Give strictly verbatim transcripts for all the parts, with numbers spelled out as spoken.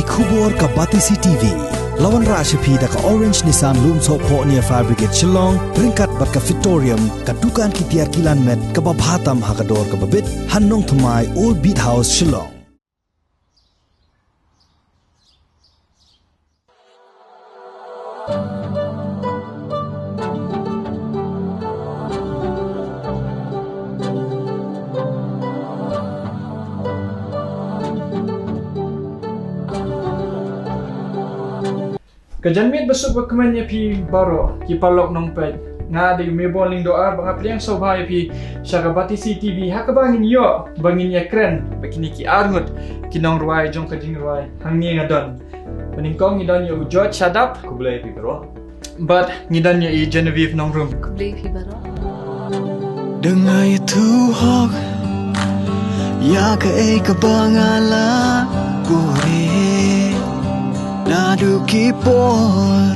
Khubor ka Batesi T V. La wanrah sha phi da ka Orange Nissan Lumsohphoh near Fire Brigade Shillong, ryngkat bad ka Fitorium, ka dukan ki tiar kilan met kaba bha tam ha ka dor kaba bit, ha Nongthymmai, Old Beat House, Shillong. Ka janmiet ba suk ba kmen ïa phi baroh ki paralok nongpeit. Nga dei u Mebon Lyngdoh Ar ba nga pdiang sngewbha ïa phi sha ka Batesi T V ha kaba ngin ïoh ba ngin ïakren bad kine ki arngut ki nongrwai jong ka jingrwai Hangne Nga Don. Ba nyngkong ngi don ïa u George Shadap. Khublei phi baroh. Bad ngi don ïa i Genevieve Nongrum. Khublei phi baroh. Dang ai tu hok ïa kaei kaba nga la buhrieh naduh ki por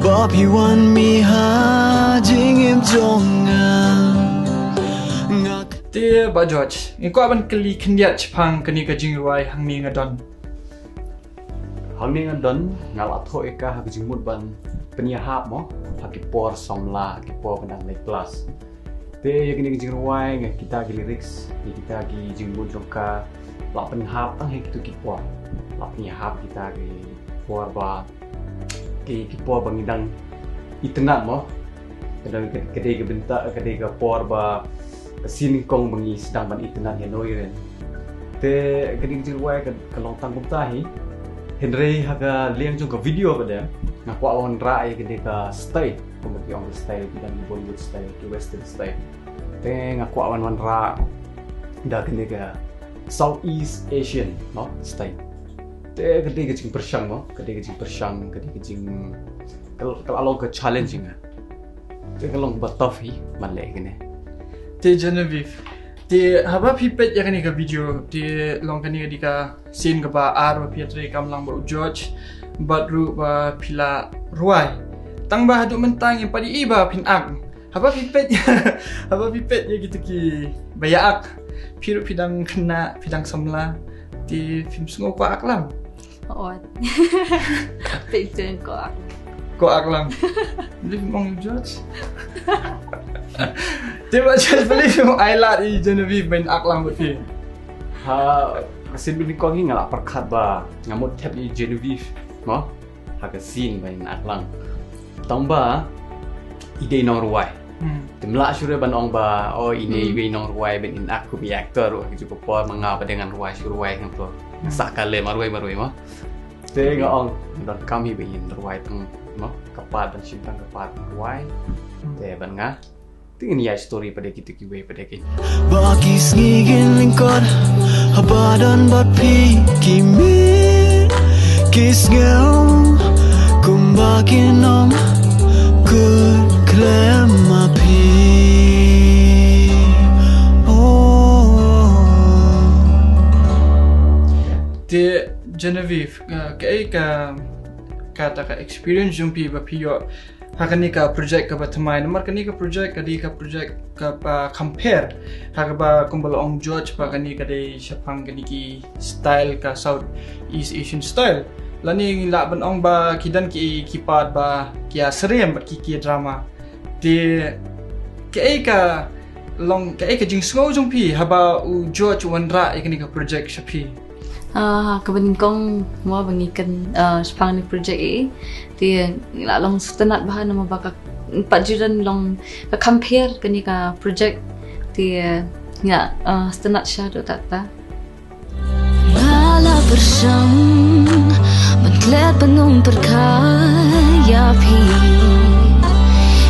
ba phi wan mih ha jingim jong nga. Nga Te Bah George, nga kwah ban kylli khyndiat shaphang kane ka jingrwai Hangne Nga Don. Hangne Nga Don, nga la thoh ïa ka ha ka jingmut ban pynïahap mo ha ki por samla, ki por ba dang leit klas. Te ïa kane ka jingrwai, ïa kita ki lyrics, ïa kita ki jingmut jong ka, la pynhap tang ha kito ki por. La pynïahap kita ki por ba ki, ki por ba ngi dang itynnad mo. Ka dang ka, ka dei ka bynta, ka dei ka por ba ka sien nyngkong ba ngi sdang ban itynnad ïa no ïa ren. Te ka dei ka jingrwai ka, ka long tang kumta hi. Hynrei ha ka liang jong ka video ba dei nga kwah wanrah ïa ka dei ka style, kumba ki ong ka style, ki dang Bollywood style, ki western style. Te nga kwah wan wanrah da ka dei ka Southeast Asian, no, style. Te ka dei ka jingpyrshang mo, ka dei ka jingpyrshang, ka dei ka jing, ka, ka la long ka challenging. Te ka long ba tough hi ban leh kane. Te Genevieve, te haba phi peit ïa kane ka video, te long kane ka dei ka scene kaba ar ba phi ïatrei kam lang bad u George, bad ruh ba phi la rwai. Tang ba haduh mynta ngim pat ïohi ba phin ak. Haba phi peit, haba phi peit ïa kito kiba ïa ak, phi ruh phi dang khynnah, phi dang samla, te phim sngew kwah ak lang? Ot. Peit ïa ka kwah ak. Kwah ak lang. Balei phim ong ïa u George? Te Bah George, balei phim ai lad ïa i Genevieve ban ak lang bad phi? Ha, ka sien ba nyngkong hi nga la pyrkhat ba nga mut thep ïa i Genevieve mo ha ka sien ba in ak lang. Tang ba i dei nongrwai. Hmm. Te ym lah shuh re ban ong ba, oh, i dei, hmm, iwei i nongrwai ban in ak kum i actor ruh ha kajuh ka por ma nga ba dei ngan rwai shuh rwai hangto. Hmm. Sah ka leh marwei marwei mo. Te nga ong, donkam hi ba in rwai tang mo, ka part ban shim tang ka part rwai. Hmm. Te ban nga Te ngin ïa story pat de kito kiwei pat de ki. Ba ki sngi kin lyngkot haba don bad phi, ki miet ki sngew kumba kin ym kut khlem ma phi. Oh. Te Genevieve, uh, kaei ka, kata ka experience jong phi ba phi ïoh ha kane ka project kaba thymmai, namar kane ka project ka dei ka project kaba kham pher ha kaba kumba la ong George ba kane ka dei shaphang kane ki style ka South East Asian style. Lane ngi lah ban ong ba ki don ki, ki part ba ki ïa syriem bad ki, ki ïa drama. Te kaei ka long, kaei ka jingsngew jong phi haba u George u wanrah ïa kane ka project sha phi? Ah, kaba nyngkong mo ba ngi kren, ah, shaphang ne project eh. Te ngi la long sngewtynnat bha namar ba ka pat ju don long ka kham pher kane ka project. Te ngi la, ah, sngewtynnat sha do ta ta. Nga la pyrshang ban klet pynung pyrkhat ïa phi.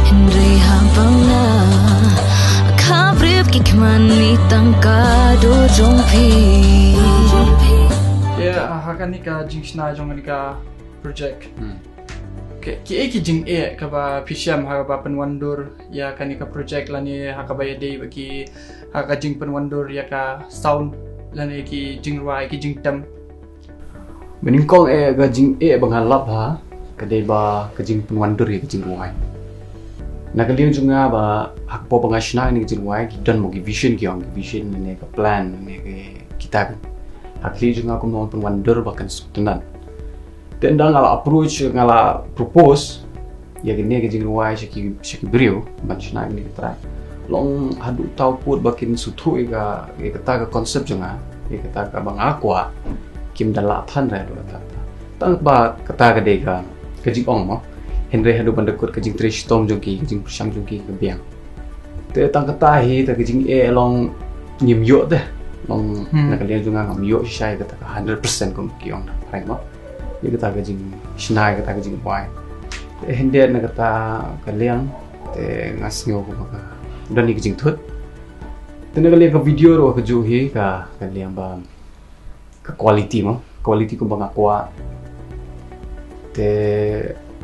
Hynrei haba nga kham rip ki khmat ni tang ka dur jong phi. Ïa, ha kane ka jingshna jong kane ka project. Hmm. Ki, kiei ki jingeh kaba phi shem ha kaba pynwandur ïa kane ka project lane ha kaba ïadei bad ki, ha ka jingpynwandur ïa ka sound lane ki jingrwai, ki jingtem? Ba nyngkong eh ka jingeh ba nga lap ha ka dei ba ka jingpynwandur ïa ka jingrwai. Na ka liang jong nga ba ha ka por ba nga shna ïa ka jingrwai ki don mo ki vision ki ong ki vision ne ka plan ne ki, kita ki. Ha Ka khlieh jong nga kumno ban pynwandur ba kan sngewtynnat. Te ynda nga la approach, nga la propose ïa kane ka jingrwai sha ki, sha ki briew ban shna kane ka track, long haduh tau pud ba kin sngewthuh ïa ka, ïa kata ka concept jong nga, ïa kata kaba nga kwah, kim da lah than re haduh kata. Tang ba kata ka dei ka, ka jingong mo. Hynrei haduh ban da kut ka jingtrei shitom jong ki, ka jingpyrshang jong ki ka biang. Te tang kata hi, te ka jingeh long ngim ïoh te. Long na ka liang jong nga ngam ïoh shisha ïa kata ka hundred percent kum ki ong na phareng mo. Ïa kata ka jingshna, ïa kata ka jingwai. Te hynrei na kata ka liang te nga sngew kumba ka don ïa ka jingthut. Te na ka liang ka video ruh ka juh hi ka, ka liang ba ka quality mo, quality kumba nga kwah. Te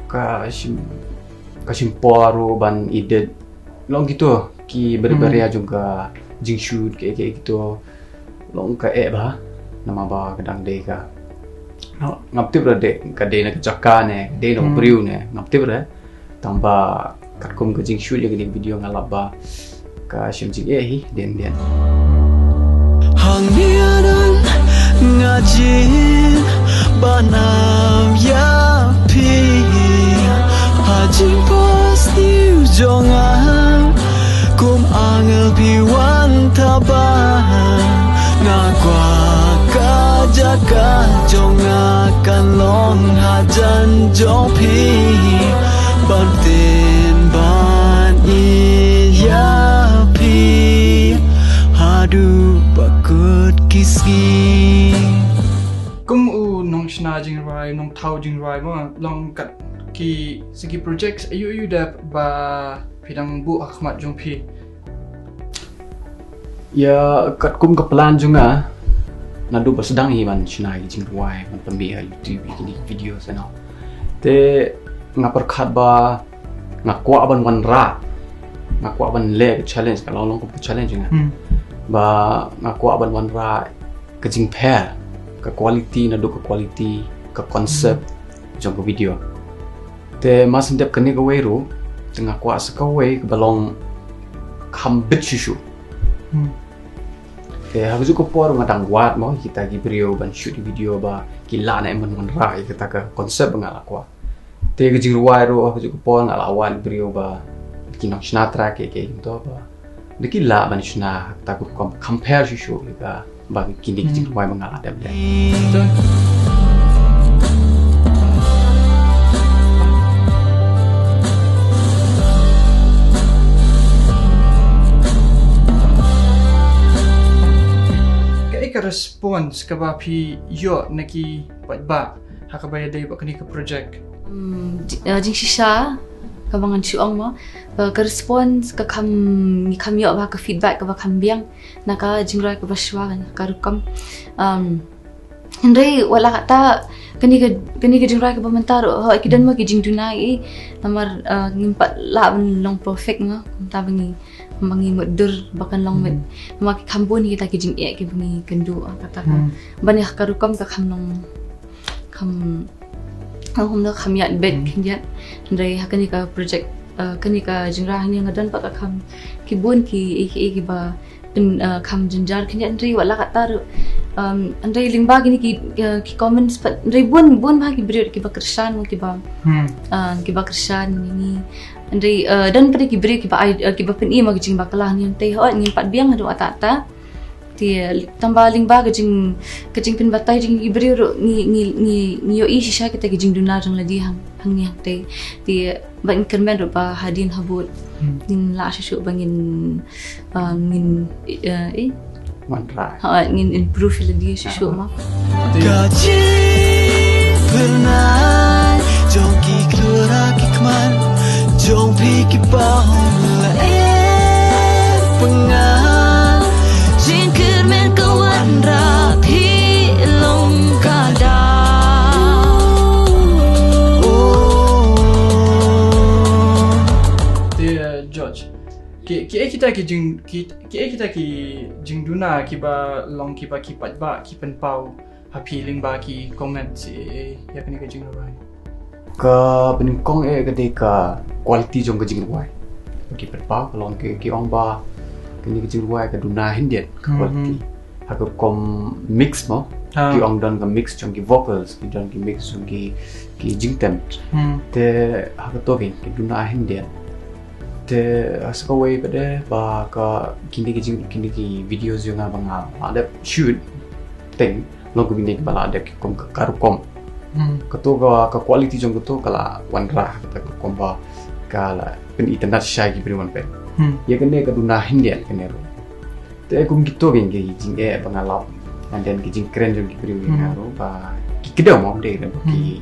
ka shim, ka shim por ruh ban edit. Long kito ki ber-, hmm, beria jong ka jingshoot ki, ki, kito. Long ka eh bha. Namar ba ka dang dei ka, ngam tip re dei, ka dei na ka jaka ne, ka dei na u briew ne, ngam tip re. Tang ba katkum ka jingshoot ïa kane ka video nga lap ba ka shim jingeh hi dien dien. Hangne don nga jin ba nam ïa phi. Ha jingpos jong nga kum angel phi wan taba. Nga kwah ka jaka jong nga kan long hajan jong phi. Ban tip ban ïeit ïa phi haduh ba kut ki sngi. Kum u nongshna jingrwai, nongthaw jingrwai mo, long kat ki, sa ki project aiu aiu de ba phi dang buh ha khmat jong phi? Ïa katkum ka plan jong nga, naduh ba sdang hi ban shna ïa ki jingrwai, ban pynmih ha YouTube ïa kine ki video sano. Te nga pyrkhat ba nga kwah ban wanrah, nga kwah ban leh ka challenge, ka long long ka challenge jong nga. Hmm. Ba nga kwah ban wanrah ka jingpher, ka quality, naduh ka quality ka concept jong ka video. Te mar shu dep kane kawei ruh, te nga kwah sa kawei kaba long kham bit shuh shuh. Hmm. Te ha kajuh ka por nga dang wad mo, kita ki briew ban shoot video ba ki lah ne em ban wanrah ïa kata ka concept ba nga la kwah. Te ka jingrwai ruh ha kajuh ka por nga la wad briew ba ki nongshna track ki, ki, ki to ba da ki lah ban shna ha kata ka rukom, compare shuh shuh ïa ka ba kine ki jingrwai ba nga la dep leh. Kaei ka response kaba phi ïoh na ki paidbah ha kaba ïadei bad kane ka project? Hmm, ji-, eh, jingshisha kaba ngan shu ong mo, eh, ka response ka kham, ngi kham ïoh bha ka feedback kaba kham biang na ka jingrwai kaba shuwa, na ka rukom. Um, hynrei wat la katta, kane ka, kane ka jingrwai kaba mynta ruh, hooid ki don mo ki jingduna, eh, namar, eh, ngim pat lah ban long perfect mo, mynta ba ngi, ba ngi mutdur ba kan long met. Hmm. Namar ki kham bun kita ki jingeh kiba ngi kynduh, ah, kata ka. Hmm. Ban ïa ka rukom ka kham long, kham, kham long, kham ïaid beit, hmm, khyndiat. Hynrei ha kane ka project, eh, kane ka jingrwai hangne nga don pat ka kham, ki bun ki, ki, ki, kiba pyn, eh, kham jynjar khyndiat, hynrei wat la katta ruh. Um, hynrei lyngba kine ki, eh, ki comments pat, hynrei bun, bun bha ki briew kiba kyrshan, kiba, hmm, eh, kiba kyrshan ïa ngi. Hynrei, eh, don pat ki briew kiba ai, eh, kiba pyni mo ki jingbakla, ngi ong te hooid ngim pat biang haduh katta katta. Te tang ba lyngba ka jing, ka jingpynbatai jong ki briew ruh ngi, ngi, ngi, ngi ïohi shisha kita ki jingduna jong lade hang, hangne hangtei. Te ba ngin kyrmen ruh ba hadien habud, hmm, ngin lah shuh shuh ba ngin, ah, ngin, eh, eh, wanrah. Ha, ngin improve lade shuh shuh mo. Ka jingpynai jong ki klura ki khmat jong phi ki paw la er pyngan. Jingkyrmen ka wanrah phi long ka daw. Oh. Dear George, ki, kiei kita ki jing, ki, kiei kita ki jingduna kiba long kiba ki paidbah ki pynpaw ha phi lyngba ki comments ïa kane ka jingrwai? Ka pynnyngkong eh ka dei ka quality jong ka jingrwai. Ki pynpaw ka long ki, ki ong ba kane ka jingrwai ka duna khyndiat ka, mhm, quality. Ha ka rukom mix mo. Ki ong don ka mix jong ki vocals, ki don ki mix jong ki, ki jingtem. Te ha kato ki, ki duna hyndiat. Te ha sa kawei pat de ba ka kine ki jing, kine ki videos jong nga ba nga la dep shoot teng, long kumne ki ba la dep ki kum ka, ka rukom. Kato ka, ka quality jong kato ka la wanrah, kata ka rukom ba ka la pyni tynnad shisha ïa ki briew ban peit. Ïa kane ka duna hyndiat kane ruh. Te kum kito ki, ki jingeh ba nga lap, and then ki jingkren jong ki briew ïa nga ruh ba ki kdew mo, ym dei ba ki,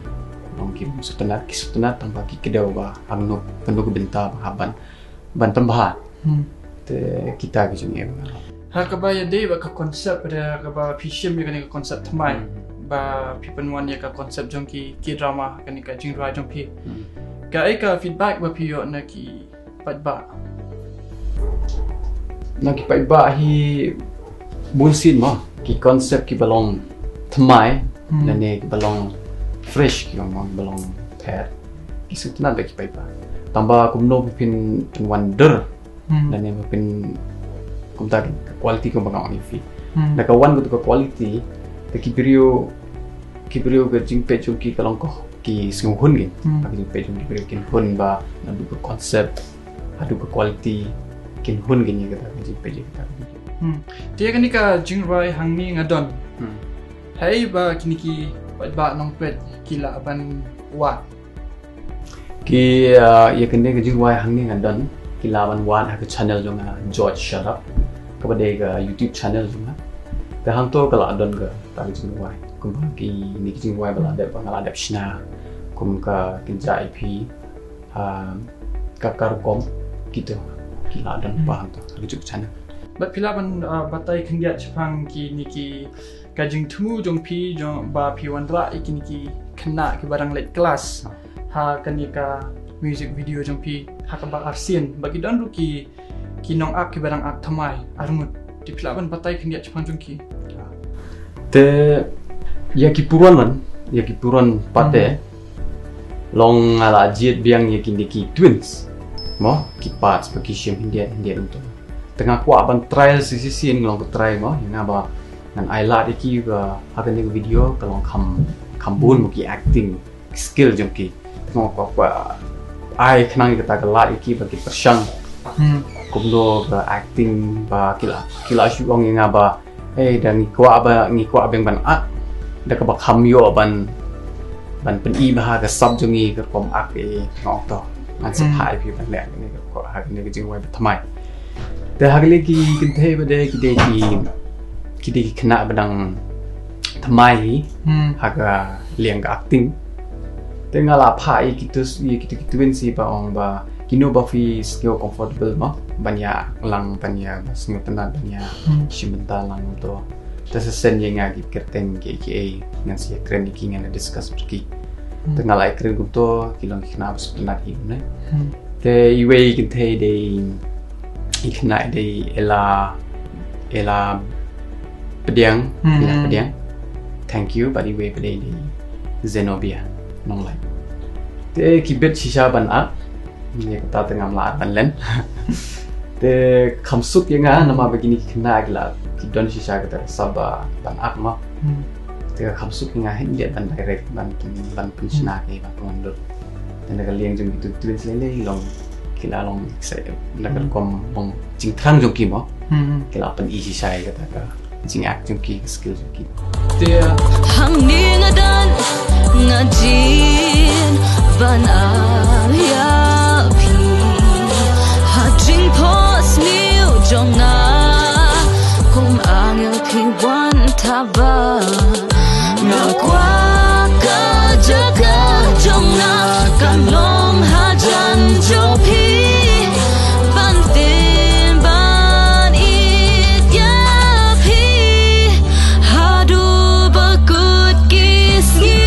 ong ki sngewtynnad, ki sngewtynnad tang ba ki kdew ba hangno, kano ka bynta ba hap ban, ban pynbha. Te kita ki jingeh ba nga lap. Ha kaba ïadei bad ka concept, da kaba phi shim ïa kane ka concept thymmai, ba phi pynwan ïa ka concept jong ki, ki drama, kane ka jingrwai jong phi. Kaei ka feedback ba phi ïoh na ki paidbah? Na ki paidbah hi bun sien mo, ki concept kiba long thymmai, lane kiba long fresh, ki ong mo, kiba long pher, ki sngewtynnad bad ki paidbah. Tang ba kumno ba phin, phin wan dur, lane ba phin, kumta ka quality kumba nga ong ïa phi. Da ka wan kato ka quality, te ki briew, ki briew ka jingpeit jong ki ka long ko, ki sngewhun ki. Ka jingpeit jong ki briew kin hun ba naduh ka concept haduh ka quality, kin hun ki ïa kata ka jingpeit jong kata. Te ïa kane ka jingrwai Hangne Nga Don, haei ba kine ki paidbah nongpeit ki lah ban wad? Ki, ah, ïa kane ka jingrwai Hangne Nga Don ki lah ban wad ha ka channel jong nga, George Shut Up, kaba dei ka YouTube channel jong nga. Te hangto ka lah don kata ka jingrwai. Kumba kine ki jingrwai ba la dep, ba nga la dep shna, kum ka Kynjah ïa phi, ah, Ka Ka Rukom, kito ki lah don ba hangto ha ka YouTube channel. Bad phi lah ban, ah, batai khyndiat shaphang kine ki, ka jingthmu jong phi, jong ba phi wanrah ïa kine ki khynnah kiba dang leit klas ha kane ka music video jong phi, ha kaba arsien, ba ki don ruh ki, ki nongak kiba dang ak thymmai arngut. Te phi lah ban batai khyndiat shaphang jong ki? Te ïa ki puron lan, ïa ki puron pat de, long nga la jied biang ïa kine ki twins mo, ki parts ba ki shim hyndiat hyndiat hangto. Te nga kwah ban try shisien, long ka try mo, ïa nga ba ngan ai lad ïa ki ba ha kane ka video ka long kham, kham bun mo ki acting skill jong ki. Te nga kwah, kwah ai khnang ïa kata ka lad ïa ki ba ki pyrshang kumno ka acting, ba ki la, ki la shu ong ïa nga ba, eh, da ngi kwah ba, ngi kwah biang ban ak, da kaba kham ïoh ban, ban pyni bha ka sap jong ngi ka rukom ak. Nga ong to ngan sa phah ïa phi ban leh kane ka, ha kane ka jingrwai ba thymmai. Te ha kine ki kynthei ba dei, ki dei ki, ki dei ki khynnah ba dang thymmai hi ha ka liang ka acting. Te nga la phah ïa kito, ïa kito ki twins hi ba ong ba kino ba phi sngew comfortable mo ban ïa lang, ban ïa sngewtynnad ban ïa shim bynta lang to. Te sa send ïa nga ki kyrteng kiei kiei, ngan sa ïakren ïa ki, ngan discuss bad ki. Te nga la ïakren kumto, ki long ki khynnah ba sngewtynnad hi kumne. Te iwei i kynthei dei, i khynnah dei Ella, Ella Pdiang, Ella Pdiang. Thank you, bad iwei pat dei, dei Zenobia Nonglait. Te ki bit shisha ban ak, ïa kata te ngam lah ban len. Te kham suk ïa nga namar ba kine ki khynnah ki la, ki don shisha kata ka sap ban ak mo. Te kham suk ïa nga hynrei ban direct, ban, ban pynshna ki, ban pynwandur. Te na ka liang jong kito ki twins lei lei long, ki la long excited na ka rukom long jingthrang jong ki mo. Ki la pyni shisha ïa kata ka jingak jong ki, ka skill jong ki. Te hangne nga don, nga jied ban ai ïa phi. Ha jingphohsniew jong nga, kum angel phi wan taba. Nga kwah ka jaka jong nga kan long hajan jong phi, ban tim ban ïeit ïa phi haduh ba kut ki sngi.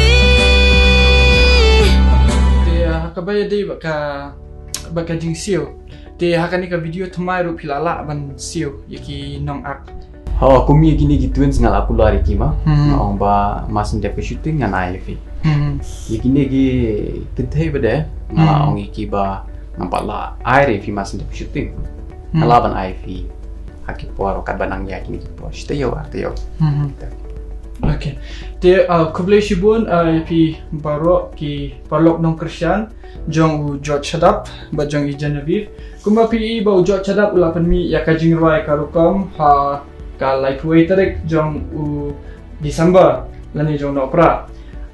Te, ah, ha kaba ïadei bad ka, bad ka jingsiew, te ha kane ka video thymmai ruh phi la lah ban siew ïa ki nongak? Ho, kum ïa kine ki twins nga la kular ïa ki ma. Nga ong ba mar shen dep ka shooting ngan ai ïa phi. Ïa kine ki kynthei pat de nga la ong ïa ki ba ngam pat lah ai ruh ïa phi mar shen dep ka shooting. Nga lah ban ai ïa phi ha ki por, katba nang ïa kine ki por shi taïew ar taïew. Okay. Te uh, khublei shibun uh, ïa phi baroh ki paralok nongkyrshan jong u George Shadap bad jong i Genevieve. Kumba phi i ba u George Shadap u la pynmih ïa ka jingrwai ka rukom ha ka laiphew tarik jong u December lane jong u Nohprah.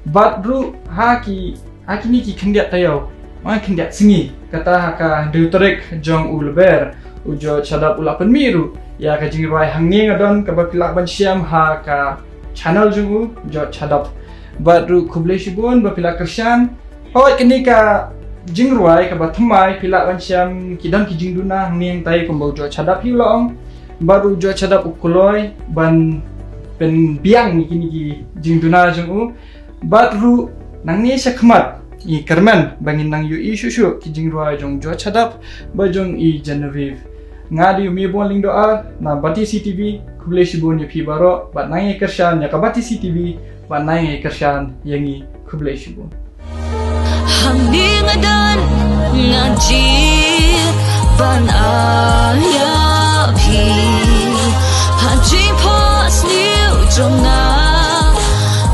Bad ruh ha ki ha kine ki khyndiat taïew, ma khyndiat sngi, kata ha ka hynriew tarik jong u Lber, u George Shadap u la pynmih ruh ïa ka jingrwai Hangne Nga Don kaba phi lah ban shem ha ka channel jong u George Shadap. Bad ruh khublei shibun ba phi la kyrshan. Hooid, kane ka jingrwai kaba thymmai phi lah ban shem ki don ki jingduna hangne hangtai kumba u George Shadap hi u la ong. Bad u George Shadap u kloi ban pynbiang ïa kine ki jingduna jong u. Bad ruh nangne shakhmat ngi kyrmen ba ngin nang ïohi shuh shuh ki jingrwai jong u George Shadap bad jong i Genevieve. Nga dei u Mebon Lyngdoh Ar na Batesi TV, khublei shibun ïa phi baroh bad nang ïa kyrshan ïa ka Batesi TV bad nang ïa kyrshan ïa ngi, khublei shibun. Hangne nga don nga jied ban ai ïa phi. Ha jingphohsniew jong nga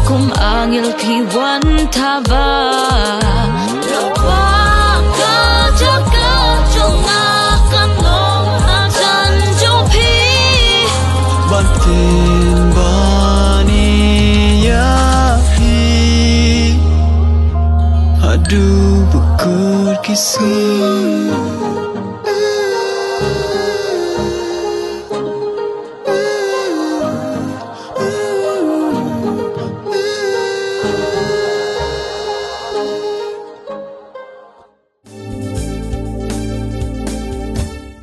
kum angel phi wan taba. Lawang ka jaka jong nga kan long hajan jong phi. Ban kin ban ïa phi haduh ba kut ki sngi.